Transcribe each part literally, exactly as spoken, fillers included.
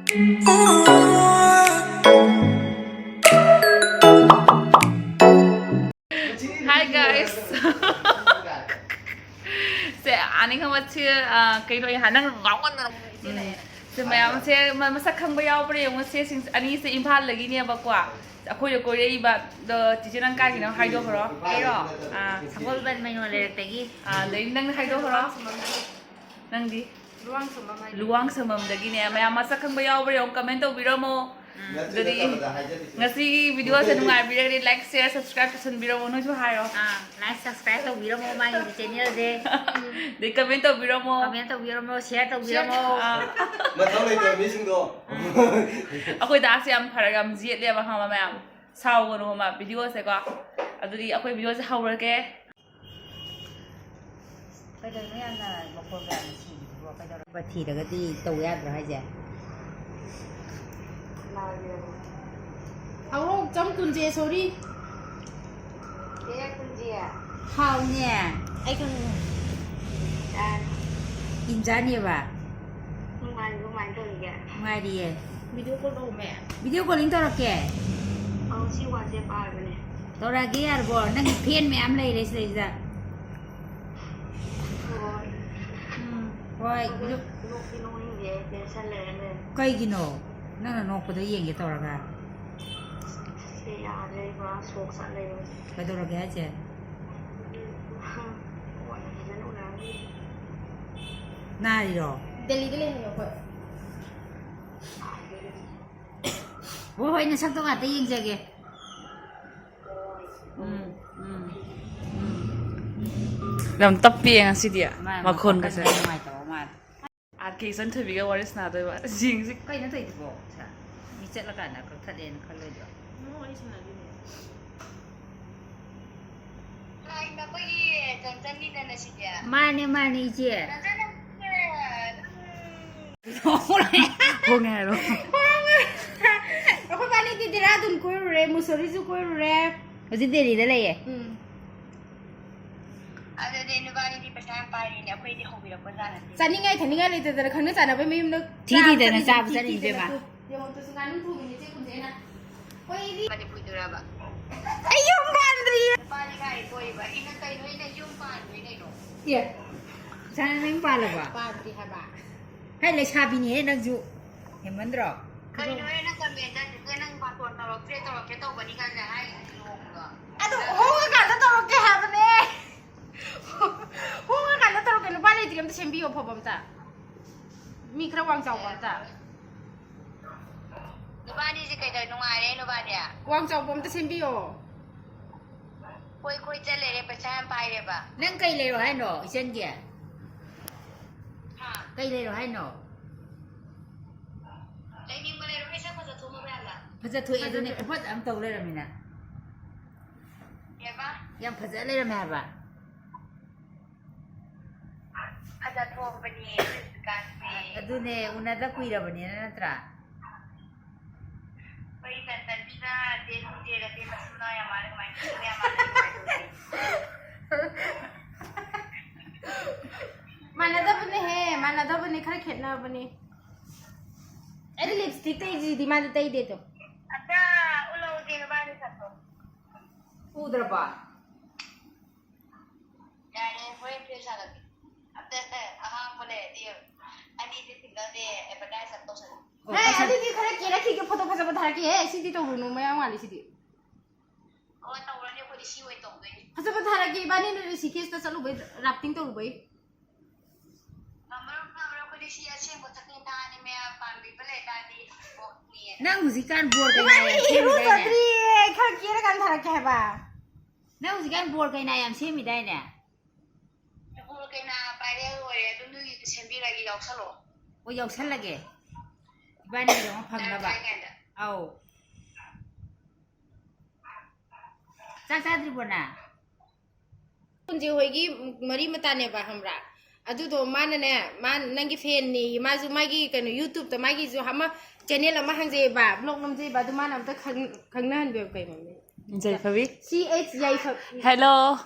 Hi guys. ꯁꯦ, ꯑꯅꯤ ꯈꯪꯕ ꯁꯤ, ꯑ, ꯀꯩꯅꯣ ꯑꯩ ꯍꯥ-, ꯅꯪ ꯉꯥꯎꯃꯟꯗꯅ꯫ ꯎꯝ꯫ ꯁꯦ, ꯃꯌꯥꯝꯁꯦ ꯃ-, ꯃꯁꯛ ꯈꯪꯕ ꯌꯥꯎꯕ꯭ꯔꯥ ꯌꯦꯡꯉꯨ꯫ ꯁꯦ, ꯁꯤꯡ-, ꯑꯅꯤꯁꯦ ꯏꯝꯐꯥꯜꯗꯒꯤꯅꯦꯕꯀꯣ꯫ ꯑꯩꯈꯣꯏꯗ ꯀꯣꯏꯔꯛꯏꯕ꯫ ꯑꯗꯣ ꯆꯤꯆꯦ, ꯅꯪ ꯀꯥꯏꯒꯤꯅꯣ ꯍꯥꯏꯗꯣꯛꯈ꯭ꯔꯣ꯫ ꯑꯩꯔꯣ? ꯑꯥ꯫ ꯁꯒꯣꯜꯕꯟ ꯃꯩꯅꯣ ꯂꯩꯔꯛꯇꯒꯤ꯫ ꯑꯥ, ꯑꯗꯩ ꯅꯪ ꯍꯥꯏꯗꯣꯛꯈ꯭ꯔꯣ꯫ ꯅꯪꯗꯤ? ꯂꯨꯋꯥꯡꯁꯝꯕꯝ ꯍꯥꯏꯗꯤ? ꯂꯨꯋꯥꯡꯁꯝꯕꯝꯗꯒꯤꯅꯦ꯫ ꯃꯌꯥꯝ ꯃꯁꯛ ꯈꯪꯕ ꯌꯥꯎꯕ꯭ꯔꯥ ꯌꯦꯡꯉꯨ, comment ꯇꯧꯕꯤꯔꯝꯃꯣ꯫ ꯎꯝ꯫ ꯑꯗꯨꯗꯤ ꯉꯁꯤꯒꯤ video ꯁꯦ ꯅꯨꯡꯉꯥꯏꯕꯤꯔꯒꯗꯤ like, share, subscribe ꯇꯧꯁꯟꯕꯤꯔꯝꯃꯣ꯫ ꯅꯣꯏꯁꯨ ꯍꯥꯏꯔꯣ꯫ ꯑꯥ, like, subscribe ꯇꯧꯕꯤꯔꯝꯃꯣ ꯃꯥꯒꯤ channel ꯁꯦ꯫ ꯑꯗꯩ comment ꯇꯧꯕꯤꯔꯝꯃꯣ꯫ Comment ꯇꯧꯕꯤꯔꯝꯃꯣ, share ꯇꯧꯕꯤꯔꯝꯃꯣ꯫ ꯑꯥ꯫ ꯃꯊꯧ ꯂꯩꯇꯕ ꯃꯤꯁꯤꯡꯗꯣ꯫ ꯑꯩꯈꯣꯏ ꯗꯥꯁꯦ ꯌꯥꯝ ꯐꯔꯛ ꯌꯥꯝ ꯌꯦꯠꯂꯦꯕ, ꯈꯪꯉꯕ ꯃꯌꯥꯝ? ꯁꯥꯎꯒꯅꯨ ꯈꯪꯉꯕ, video ꯁꯦꯀꯣ꯫ ꯑꯗꯨꯗꯤ ꯑꯩꯈꯣꯏ video ꯁꯦ ꯍꯧꯔꯒꯦ꯫ ꯀꯩꯗꯧꯔꯤꯅꯣ ꯌꯥꯝꯅ ꯃꯈꯣꯟꯒ ꯌꯥꯝꯅ ꯁꯤꯔꯤꯗꯨꯕꯣ? ꯀꯩꯗꯧꯔꯕ? ꯊꯤꯔꯒꯗꯤ ꯇꯧ ꯌꯥꯗ꯭ꯔꯣ ꯍꯥꯏꯁꯦ? ꯍꯧꯔꯣ, ꯆꯝ ꯀꯨꯟꯖꯦ, sorry꯫ ꯍꯥꯎꯅꯦ꯫ ꯑꯩ ꯈꯪꯉꯦ꯫ ꯏꯟꯖꯥꯅꯦꯕ꯫ ꯅꯨꯡꯉꯥꯏꯔꯤꯕꯣ? ꯀꯃꯥꯏꯅ ꯇꯧꯔꯤꯒꯦ? ꯅꯨꯡꯉꯥꯏꯔꯤꯌꯦ꯫ Video call ꯇꯧꯔꯝꯃꯦ꯫ Video calling ꯇꯧꯔꯛꯀꯦ꯫ ꯑꯧ, ꯁꯤ WhatsApp ꯄꯥꯏꯕꯅꯦ꯫ ꯇꯧꯔꯛꯑꯒꯦ ꯌꯥꯔꯕꯣ? ꯅꯪꯒꯤ fan ꯃꯌꯥꯝ ꯂꯩꯔꯦ ꯁꯤꯗꯩꯁꯤꯗ꯫ ꯍꯣꯏ꯫ ꯎꯝ, ꯍꯣꯏ꯫ ꯑꯗꯨ ꯅꯣꯛꯇꯤ ꯅꯣꯛꯅꯤꯡꯗꯦ, tension ꯂꯩꯔ ꯂꯩꯔꯦ꯫ ꯀꯩꯒꯤꯅꯣ? ꯅꯪꯅ ꯅꯣꯛꯄꯗꯣ ꯌꯦꯡꯒꯦ ꯇꯧꯔꯒ꯫ ꯁꯦ ꯌꯥꯗ꯭ꯔꯦ, ꯄꯨꯔꯥ ꯁꯣꯛ ꯆꯠꯂꯦ꯫ ꯀꯩꯗꯧꯔꯒꯦ ꯍꯥꯏꯁꯦ? ꯀꯣꯟꯅ ꯐꯖꯅ ꯎꯅꯔꯅꯤ꯫ ꯅꯥꯔꯤꯔꯣ? ꯗꯦꯜꯂꯤꯗ ꯂꯩ ꯍꯥꯏꯌꯣ ꯑꯩꯈꯣꯏ꯫ ꯍꯣꯏ, ꯍꯣꯏ, ꯅꯁꯛꯇꯣ ꯉꯥꯛꯇ ꯌꯦꯡꯖꯒꯦ꯫ ꯎꯝ, ꯎꯝ, ꯎꯝ꯫ ꯌꯥꯝ ꯇꯞꯄꯦ ꯉꯁꯤꯗꯤ, ꯃꯥ ꯃꯈꯣꯟꯒꯁꯦ꯫ ꯃꯈꯣꯟ ꯀꯟꯅ ꯅꯨꯡꯉꯥꯏꯇꯕ ꯃꯥꯜꯂꯦ꯫ ꯑꯥꯔ ꯀꯦ ꯏꯆꯟ ꯊꯣꯏꯕꯤꯒ ꯋꯥꯔꯤ ꯁꯥꯟꯅꯗꯣꯏꯕ꯫ ꯌꯦꯡꯁꯤ꯫ ꯀꯩꯅꯣ ꯇꯧꯔꯤꯗꯨꯕꯣ? ꯁꯥ, ꯃꯤ ꯆꯠꯂꯀꯥꯟꯗ ꯀꯛꯊꯠꯂꯦꯅ ꯈꯜꯂꯣꯏꯗ꯭ꯔꯣ? ꯃꯣꯏ ꯋꯥꯔꯤ ꯁꯥꯟꯅꯗꯣꯏꯅꯦ꯫ ꯂꯥꯛꯏꯕ ꯑꯩꯈꯣꯏꯒꯤ ꯖꯣꯟꯁꯟꯅꯤꯗꯅ ꯁꯤꯗꯤ꯫ ꯃꯥꯅꯦ, ꯃꯥꯅꯦ, ꯏꯆꯦ꯫ ꯖꯣꯟꯁꯟ ꯅꯪ ꯍꯣꯡꯉꯦ ꯍꯥꯏꯔꯣ? ꯑꯩꯈꯣꯏ ꯕꯥꯅꯤꯗꯤ ꯗꯦꯔꯥꯗꯨꯟ ꯀꯣꯏꯔꯨꯔꯦ, ꯃꯨꯁꯣꯔꯤꯁꯨ ꯀꯣꯏꯔꯨꯔꯦ꯫ ꯍꯧꯖꯤꯛ ꯗꯦꯜꯂꯤꯗ ꯂꯩꯌꯦ꯫ ꯎꯝ꯫ ꯑꯗꯨꯗꯤ ꯅꯕꯥꯅꯤꯗꯤ ꯄꯩꯁꯥ ꯌꯥꯝ ꯍꯥꯏꯔꯤꯅꯦ, ꯑꯩꯈꯣꯏꯗꯤ ꯍꯧꯕꯤꯔꯛꯄ ꯖꯥꯠ ꯅꯠꯇꯦ꯫ ꯆꯥꯅꯤꯡꯉꯥꯏ ꯊꯛꯅꯤꯡꯉꯥꯏ ꯂꯩꯇꯗꯅ ꯈꯪꯅ ꯆꯥꯅꯕ ꯃꯌꯨꯝꯗ ꯊꯤ ꯊꯤꯗꯅ ꯆꯥꯕ ꯆꯠꯂꯤꯅꯤ ꯆꯠꯂꯤꯅꯤ ꯏꯕꯦꯝꯃ꯫ ꯏꯕꯦꯝꯃ꯫ ꯌꯦꯡꯉꯣ, ꯇꯨ ꯉꯥꯅꯨ ꯊꯣꯡꯉꯤꯅꯦ ꯆꯦ ꯀꯨꯟꯖꯩꯅ꯫ ꯑꯩꯈꯣꯏꯗꯤ ꯃꯅꯤꯄꯨꯔꯤꯗꯨꯔꯕ? ꯑꯩ ꯌꯨꯝ ꯄꯥꯟꯗ꯭ꯔꯤꯌꯦ꯫ ꯅꯨꯄꯥꯗꯤ ꯀꯥꯏ ꯀꯣꯏꯕ? ꯑꯩꯅ ꯀꯩꯅꯣ, ꯑꯩꯅ ꯌꯨꯝ ꯄꯥꯟꯗꯣꯏ ꯀꯩꯅꯣ? ꯑꯦ, ꯁꯥꯅ ꯅꯪ ꯄꯥꯜꯂꯕ? ꯄꯥꯟꯗ꯭ꯔꯤ ꯍꯥꯏꯕ꯫ ꯍꯦ, ꯂꯩꯁꯥꯕꯤꯅꯤꯍꯦ ꯅꯪꯁꯨ꯫ ꯍꯦꯟꯃꯟꯗ꯭ꯔꯣ? ꯀꯩꯅꯣꯍꯦ, ꯅꯪ ꯀꯃꯦꯟꯗ ꯅꯪ ꯕꯥꯇꯣꯟ ꯇꯧꯔꯛꯇ꯭ꯔꯦ, ꯇꯧꯔꯛꯀꯦ ꯇꯧꯕꯅꯤ ꯀꯥꯏꯅ ꯍꯥꯏꯔꯤꯗꯨꯗꯤ ꯂꯨꯍꯣꯡꯕꯗꯣ? ꯑꯗꯨ ꯍꯣꯡꯉꯀꯥꯟꯗ ꯇꯧꯔꯛꯀꯦ ꯍꯥꯏꯕꯅꯦ꯫ ꯍꯣꯡꯉꯀꯥꯟꯗ ꯇꯧꯔꯛꯀꯦ꯫ ꯅꯨꯄꯥ ꯂꯩꯇ꯭ꯔꯤ, ꯑꯝꯇ ꯁꯦꯝꯕꯤꯌꯣ ꯑꯐꯕ ꯑꯝꯇ꯫ ꯃꯤ ꯈꯔ ꯋꯥꯡ ꯆꯥꯎꯕ ꯑꯝꯇ꯫ ꯅꯨꯄꯥꯅꯤꯁꯦ ꯀꯩꯗꯧ ꯅꯨꯡꯉꯥꯏꯔꯦ ꯅꯨꯄꯥꯗꯤ? ꯋꯥꯡ ꯆꯥꯎꯕ ꯑꯝꯇ ꯁꯦꯝꯕꯤꯌꯣ꯫ ꯀꯣꯏ ꯀꯣꯏ ꯆꯠ ꯂꯩꯔꯦ, ꯄꯩꯁꯥ ꯌꯥꯝ ꯄꯥꯏꯔꯦꯕ꯫ ꯅꯪ ꯀꯩ ꯂꯩꯔꯣ ꯍꯥꯏꯅꯣ ꯏꯆꯟꯒꯤ? ꯍꯥ? ꯀꯩ ꯂꯩꯔꯣ ꯍꯥꯏꯅꯣ? ꯂꯩꯅꯤꯡꯕ ꯂꯩꯔꯣ, ꯏꯁꯥ ꯐꯖ ꯊꯣꯛꯅꯕ ꯌꯥꯝꯅ꯫ ꯐꯖ ꯊꯣꯛꯑꯦ, ꯑꯗꯨꯅꯦ ꯐꯖ ꯈꯨꯐꯖ ꯑꯃ ꯇꯧ ꯂꯩꯔꯝꯃꯤꯅ꯫ ꯀꯩꯕ? ꯌꯥꯝ ꯐꯖ ꯂꯩꯔꯝꯃꯦ ꯍꯥꯏꯕ꯫ ꯐꯖ ꯊꯣꯛꯑꯕꯅꯦ ꯍꯧꯖꯤꯛꯀꯥꯟꯁꯦ꯫ ꯑꯗꯨꯅꯦ, ꯎꯅꯗ ꯀꯨꯏꯔꯕꯅꯤꯅ ꯅꯠꯇ꯭ꯔꯥ? ꯑꯩꯈꯣꯏ ꯀꯟꯇꯟꯁꯤꯅ ꯆꯦ ꯁꯨꯡꯖꯦꯒ ꯆꯦ ꯃꯁꯨꯅ ꯌꯥꯝ ꯃꯥꯜꯂꯦ, ꯀꯃꯥꯏꯅ ꯇꯧꯅꯤ? ꯌꯥꯝ ꯃꯥꯜꯂꯦ, ꯀꯃꯥꯏꯅ ꯇꯧꯅꯤ? ꯃꯥꯟꯅꯗꯕꯅꯦꯍꯦ, ꯃꯥꯟꯅꯗꯕꯅꯦ, ꯈꯔ ꯈꯦꯠꯅꯕꯅꯦ꯫ ꯑꯩꯗꯤ ꯂꯤꯞꯁꯇꯤꯛ ꯇꯩꯁꯤꯗꯤ ꯃꯥꯗꯤ ꯇꯩꯗꯦꯗꯣ꯫ ꯑꯝꯇ ꯎꯠꯂꯛꯎꯁꯦ ꯅꯕꯥꯅꯤ ꯁꯛꯇꯣ꯫ ꯎꯗ꯭ꯔꯕꯣ? ꯌꯥꯔꯦ, ꯍꯣꯔꯦꯟ ꯐ꯭ꯔꯦꯁ ꯁꯥꯒꯠꯀꯦ꯫ ꯑꯝꯇ ꯑꯍꯥꯡꯕ ꯂꯩꯔꯗꯤ ꯑꯅꯤꯁꯦ ꯁꯤꯡꯒꯜꯁꯦ ꯑꯦꯗꯚꯔꯇꯥꯏꯁ ꯑꯝ ꯇꯧꯁꯜꯂꯣ꯫ ꯑꯣ, ꯍꯦ, ꯇꯧꯁꯜ- ꯑꯗꯨꯗꯤ ꯈꯔ ꯀꯦꯔꯛꯈꯤꯒꯦ, ꯐꯣꯇꯣ ꯐꯖꯕ ꯊꯥꯔꯛꯀꯦ꯫ ꯍꯦ, ꯁꯤꯗꯤ ꯇꯧꯔꯨꯅꯨ, ꯃꯌꯥꯝ ꯋꯥꯠꯂꯤ ꯁꯤꯗꯤ꯫ ꯑꯣ, ꯇꯧꯔꯅꯤ, ꯑꯩꯈꯣꯏꯗꯤ ꯁꯤ ꯑꯣꯏꯅ ꯇꯧꯗꯣꯏꯅꯤ꯫ ꯐꯖꯕ ꯊꯥꯔꯛꯀꯦ, ꯏꯕꯥꯅꯤ ꯔꯤꯁꯤꯀꯦꯁꯇ ꯆꯠꯂꯨꯕꯩ, ꯔꯥꯐꯇꯤꯡ ꯇꯧꯔꯨꯕꯩ꯫ ꯉꯝꯃꯔꯣꯏ, ꯉꯝꯃꯔꯣꯏ, ꯑꯩꯈꯣꯏꯗꯤ ꯁꯤ ꯑꯁꯦꯡꯕ ꯊꯛꯅꯤ ꯊꯥꯅꯤ, ꯃꯌꯥꯝ ꯄꯥꯝꯕꯤꯕ ꯂꯩ ꯇꯥꯔꯗꯤ ꯀꯣꯛꯅꯤꯌꯦ꯫ ꯅꯪ ꯍꯧꯖꯤꯛꯀꯥꯟ ꯕꯣꯔ ꯀꯩꯅꯥ ꯌꯥꯝ ꯁꯦꯝꯃꯤꯗꯥꯏꯅꯦ? ꯏꯔꯨꯖꯗ꯭ꯔꯤꯌꯦ, ꯈꯔ ꯀꯦꯔꯀꯥꯟ ꯊꯥꯔꯛꯀꯦ ꯍꯥꯏꯕ꯫ ꯅꯪ ꯍꯧꯖꯤꯛꯀꯥꯟ ꯕꯣꯔ ꯀꯩꯅꯥ ꯌꯥꯝ ꯁꯦꯝꯃꯤꯗꯥꯏꯅꯦ? ꯕꯣꯔ ꯀꯩꯅꯥ viral ꯑꯣꯏꯔꯦ, ꯑꯗꯨ ꯅꯣꯏꯒꯤꯁꯨ ꯁꯦꯝꯕꯤꯔꯒꯦ, ꯌꯥꯎꯁꯜꯂꯣ꯫ ꯑꯣ, ꯌꯥꯎꯁꯜꯂꯒꯦ꯫ ꯏꯕꯥꯅꯤꯒꯤꯗꯃꯛ ꯐꯪꯅꯕ꯫ ꯌꯥꯎꯁꯜꯂꯒꯦ꯫ ꯑꯧ꯫ ꯆꯥꯛ ꯆꯥꯗ꯭ꯔꯤꯕꯣ ꯅꯪ? ꯀꯨꯟꯖꯦ ꯍꯣꯏꯒꯤ ꯃꯔꯤ ꯃꯇꯥꯅꯦꯕ, ꯈꯪꯕ꯭ꯔꯥ? ꯑꯗꯨꯗꯣ ꯃꯥꯅꯅꯦ, ꯃꯥ ꯅꯪꯒꯤ fanꯅꯦꯌꯦ꯫ ꯃꯥꯁꯨ ꯃꯥꯒꯤ ꯀꯩꯅꯣ, YouTubeꯇ ꯃꯥꯒꯤꯁꯨ ꯑꯃ channel ꯑꯃ ꯍꯥꯡꯖꯩꯑꯕ, vlog ꯅꯝꯖꯩꯕ꯫ ꯑꯗꯨ ꯃꯥꯅ ꯑꯝꯇ ꯈꯪ-, ꯈꯪꯅꯍꯟꯕꯤꯌꯨ, ꯀꯩꯅꯣ? ꯌꯥꯏꯐꯕꯤ꯫ C H ꯌꯥꯏꯐ-, Hello꯫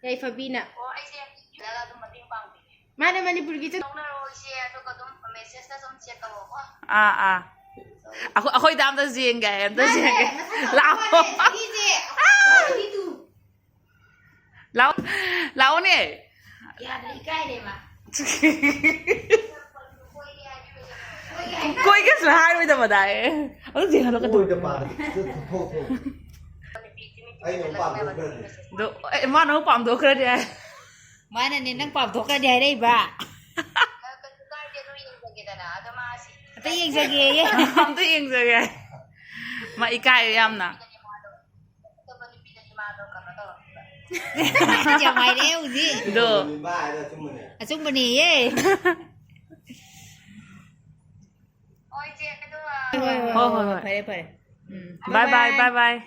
ꯌꯥꯏꯐꯕꯤꯅ꯫ ꯑꯣ, ꯑꯩꯁꯦ ꯌꯥꯝ ꯑꯗꯨꯝ ꯃꯇꯦꯡ ꯄꯥꯡꯕ ꯃꯥꯅꯦ, ꯃꯅꯤꯄꯨꯔꯒꯤ ꯆꯠ- ꯂꯧꯅꯔꯣꯏꯁꯦ, ꯑꯗꯨꯒ ꯑꯗꯨꯝ message ꯇ ꯁꯨꯝ chat ꯇꯧꯔꯛꯑꯣ꯫ ꯑꯥ, ꯑꯥ꯫ ꯑꯩꯈꯣꯏ, ꯑꯩꯈꯣꯏꯗ ꯑꯝꯇ ꯌꯦꯡꯒꯦ, ꯑꯝꯇ ꯃꯥꯅꯦ, ꯌꯦꯡꯒꯦ꯫ ꯃꯁꯛ ꯂꯥꯛꯑꯣ꯫ ꯃꯥꯅꯦ, ꯑꯅꯤꯁꯦ꯫ ꯑꯅꯤꯗꯨ꯫ ꯂꯥꯛꯑꯣ, ꯂꯥꯛꯑꯣꯅꯦ꯫ ꯌꯥꯗ꯭ꯔꯦ, ꯏꯀꯥꯏꯔꯦ ꯃꯥ꯫ ꯀꯣꯏꯒꯦꯁꯨ ꯍꯥꯏꯔꯣꯏꯗꯕꯗꯥꯏ꯫ ꯑꯗꯨ ꯌꯦꯡꯍꯜꯂꯣ ꯀꯩꯗꯧꯔꯒꯦ? ꯑꯣꯏꯗ ꯄꯥꯗ꯫ ꯊꯣꯛ, ꯊꯣꯛ꯫ ꯑꯩꯅ ꯑꯃꯨꯛ ꯄꯥꯝꯊꯣꯛꯈ꯭ꯔꯗꯤ꯫ ꯑꯗꯣ, ꯑꯦ, ꯃꯥꯅ ꯑꯃꯨꯛ ꯄꯥꯝꯊꯣꯛꯈ꯭ꯔꯗꯤ ꯍꯥꯏ꯫ ꯃꯥꯅꯅꯦ ꯅꯪ ꯄꯥꯝꯊꯣꯛꯈ꯭ꯔꯗꯤ ꯍꯥꯏꯔꯛꯏꯕ꯫ ꯀꯩꯁꯨ ꯀꯥꯏꯗꯦ, ꯑꯗꯨ ꯌꯦꯡꯖꯒꯦꯗꯅ꯫ ꯑꯗꯣ ꯃꯥ ꯑꯁꯤ ꯑꯝꯇ ꯌꯦꯡꯖꯒꯦꯌꯦ꯫ ꯑꯝꯇ ꯌꯦꯡꯖꯒꯦ꯫ ꯃꯥ ꯏꯀꯥꯏꯔꯦ ꯌꯥꯝꯅ꯫ ꯑꯇꯣꯞꯄ ꯅꯨꯄꯤꯗꯗꯤ ꯃꯥꯗꯣ ꯀꯩꯅꯣ ꯇꯧꯔꯛꯇꯣꯏꯕ꯫ ꯌꯥꯝ ꯍꯥꯏꯔꯛꯑꯦ ꯍꯧꯖꯤꯛ꯫ ꯑꯗꯣ꯫ ꯃꯥ ꯍꯥꯏꯗꯣ ꯑꯆꯨꯝꯕꯅꯦ꯫ ꯑꯆꯨꯝꯕꯅꯦꯌꯦ꯫ ꯍꯣꯏ, ꯆꯦ, ꯑꯗꯣ, ꯑ, ꯍꯣꯏ, ꯍꯣꯏ, ꯍꯣꯏ, ꯍꯣꯏ, ꯍꯣꯏ꯫ ꯐꯔꯦ, ꯐꯔꯦ꯫ ꯎꯝ꯫ Bye bye, bye bye꯫